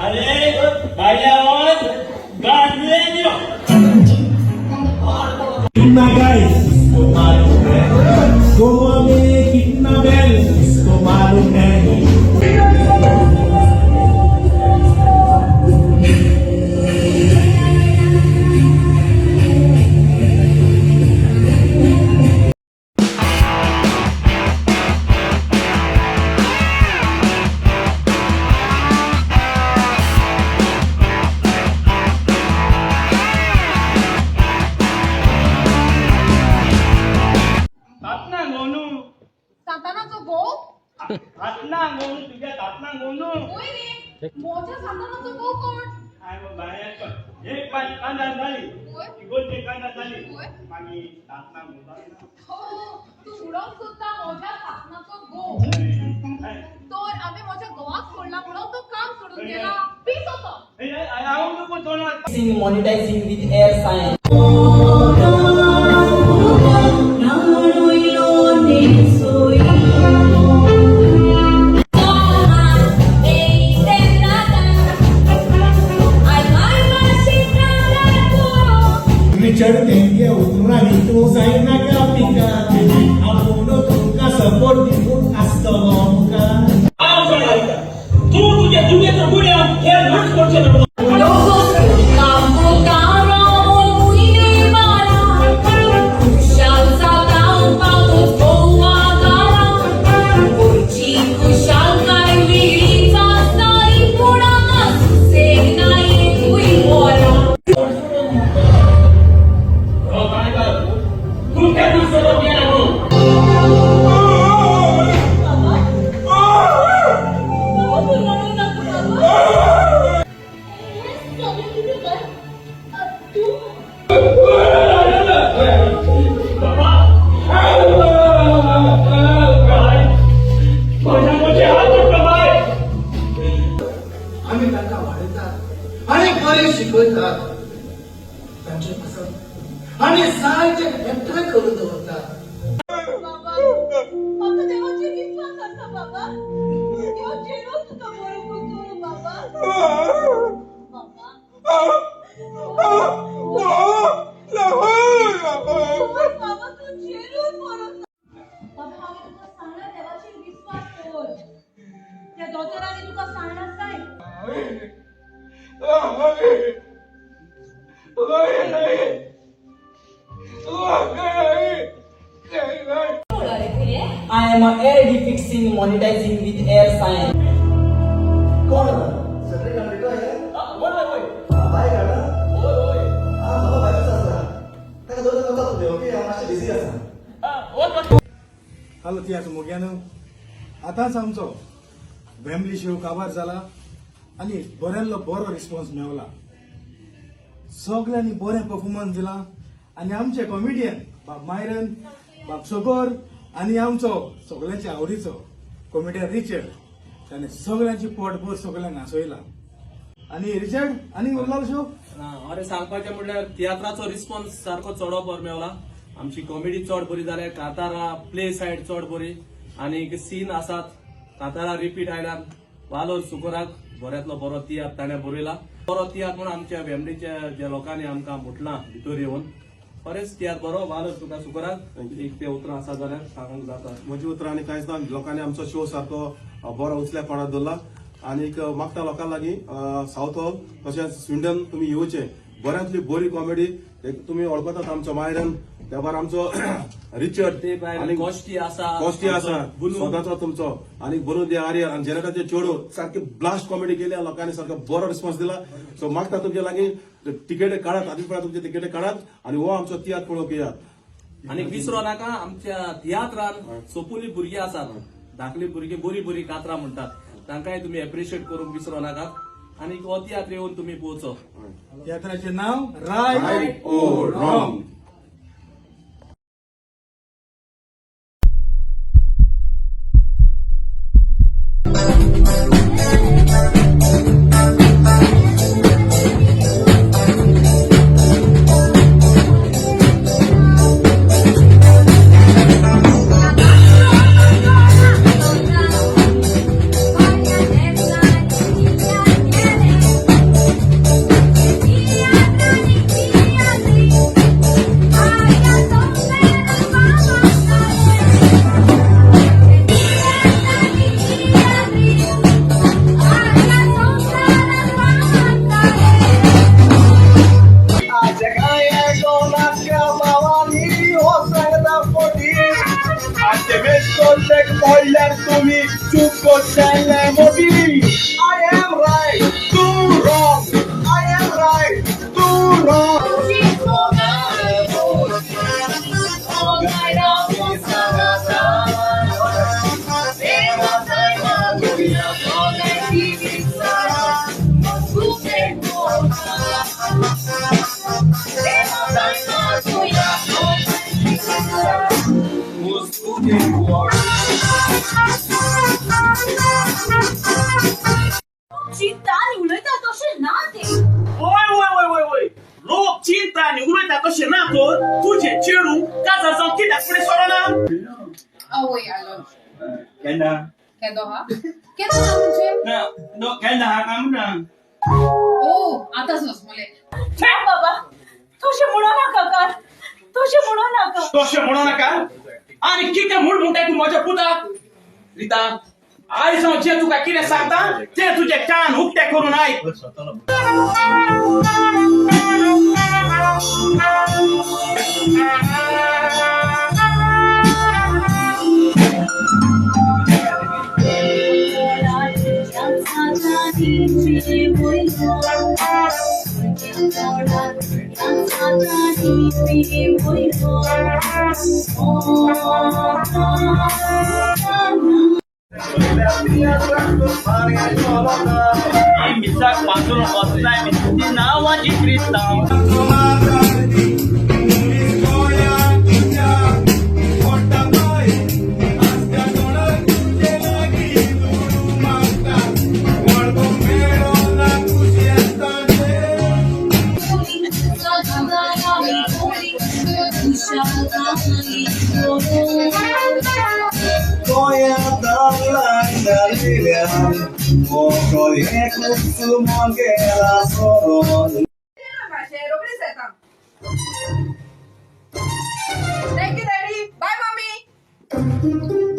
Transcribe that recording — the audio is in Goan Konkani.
अरे भायल्या गांडवे. कितना गाइस इसको मालूम है, गोवा में कितना बेल इसको मालूम है. तातना गोनू. सांतानाचो घोव. तातना गोनू, तुझ्या तातना गोनू. होय रे, मोज्या सांतानाचो घोव कोण? एक पाच कांदा झाली. होय. गोलची कांदा झाली. होय. मागीर तातना गोनू. हो, तू उडोवंक सोदता मोज्या सासनाचो घोव. तर आमी मोज्या घोवाक सोडला म्हणून तो काम सोडून गेला, पीस होतो. हांव तुका सोडणार. Monetizing with air sign. Richard तेंगे उतरांनी तूं जायनाका पिकार, आपूण तुमकां सपोर्ट दिवन आसतलो मुखार. हांव सोडणार तूं तुज्या जुगेचो गुण्या हे नाच करचें ना. तूं केन्ना सोडप येना म्हणून. बाबा, तूं रडूं नाका बाबा. तूं म्हज्या म्हजे हात दुखता बाय. आमी तांकां वाडयतात आनी बरें शिकयतात तांचे पासत आनी जायते एकठांय करून दवरतात. बाबा, म्हाका देवाचेर विस्वास आसा बाबा. देव चेडूं तुका बरो करतलो बाबा. बाबा, बाबा, तूं चेडूं बरो. बाबा, हांवें तुका सांगलां, देवाचेर विस्वास दवर. त्या दोतोरांनी तुका सांगलां जाय. I am a air fixing monetizing with air sign. कोण सगळे कंप्युटर आहे? बाय काडा. हा, म्हाका भायरूच आसा, ताका दोन नाका तुमी. ओके, हांव मातशें बिजी आसा. हॅलो तियात्र मोग्यानो, आतांच आमचो फॅमिली शो काबार जाला आनी बऱ्यांतलो बरो रिस्पॉन्स मेवला. सगळ्यांनी बरें परफॉर्मन्स दिला आनी आमचे कॉमेडियन बाब मायरन, बाब सोगोर आनी आमचो सगळ्यांच्या आवडीचो कॉमेडियन रिचर्ड, ताणें सगळ्यांची पोटभर सगळ्यांक हांसयला. आनी रिचर्ड, आनी उरलो शो. ना, अरे, सांगपाचें म्हणल्यार तियात्राचो रिस्पॉन्स सारको चड बरो मेवला. आमची कॉमेडी चड बरी जाल्या. कांतारा प्ले सायड चड बरी आनी सीन आसात. कांतारा रिपीट आयल्यार वालोर सुकोराक. बऱ्यांतलो बरो तियात्र ताणें बरयला. बरो तियात्र म्हणून आमच्या फॅमिलीच्या ज्या लोकांनी आमकां म्हटलां भितर येवन, खरेंच तियात्र बरो. वालोर तुका सुकोराक. एक ते उतरां आसा जाल्यार सांगूंक जाता. म्हजी उतरां आनी कांयच ना. लोकांनी आमचो शो सारको बरो उचल्या कोणाक दवरला आनीक मागता लोकां लागीं, सावथ हॉल तशेंच स्विंडन तुमी येवचे. बऱ्यांतली बरी कॉमेडी तुमी वळखतात, आमचो मायरन, त्या भायर आमचो रिचर्ड. ते भायर कॉस्टी आसा. कॉस्टी आसा. बुलू. स्वताचो तुमचो आनी बरून दे आर्य आनी जेनेटाचे चेडू सारकी ब्लास्ट कॉमेडी केली. लोकांनी सारको बरो रिस्पॉन्स दिला. सो मागता तुमचे लागीं, तिकेट काडात, आदीं पळय तुमचे तिकेट काडात आनी हो आमचो तियात्र पळोवंक येयात. आनी विसरो नाका, आमच्या तियात्रान सोपुली भुरगीं आसात. धाकली भुरगीं बरी बरी कातरां म्हणटात. तांकांय तुमी एप्रिशिएट करूंक विसरो नाकात आनी हो तियात्र येवन तुमी पळोवचो. तियात्राचें नांव रायट रायट or wrong. पडल्यार तुमी चूक करतले मोदी. I am right, तूं wrong. I am right, तूं wrong. चिंता आनी उलयता तशें ना तें. वय वय वय वय वय, लोक चिंता आनी उलयता तशें ना तर तुजें चेडूं काजार जावन कित्याक फुडें सरना? आवय आलो. केन्ना? केदो हा, केदो हा म्हणजे? ना, केन्ना हा काय म्हणटा? ओ, आतां सोंसमले. ना बाबा, तशें म्हणो नाका कार, तशें म्हणो नाका. तशें म्हणो नाका आनी कितें म्हूण म्हणटाय तूं म्हज्या पुताक? रिता, आयज हांव जें तुका कितें सांगता तें तुजे कान उक्ते करून आयक. मिसाक पांजून वचनाय नांवाची क्रिस्तांव. रोखडीच येता. Thank you daddy, bye mummy.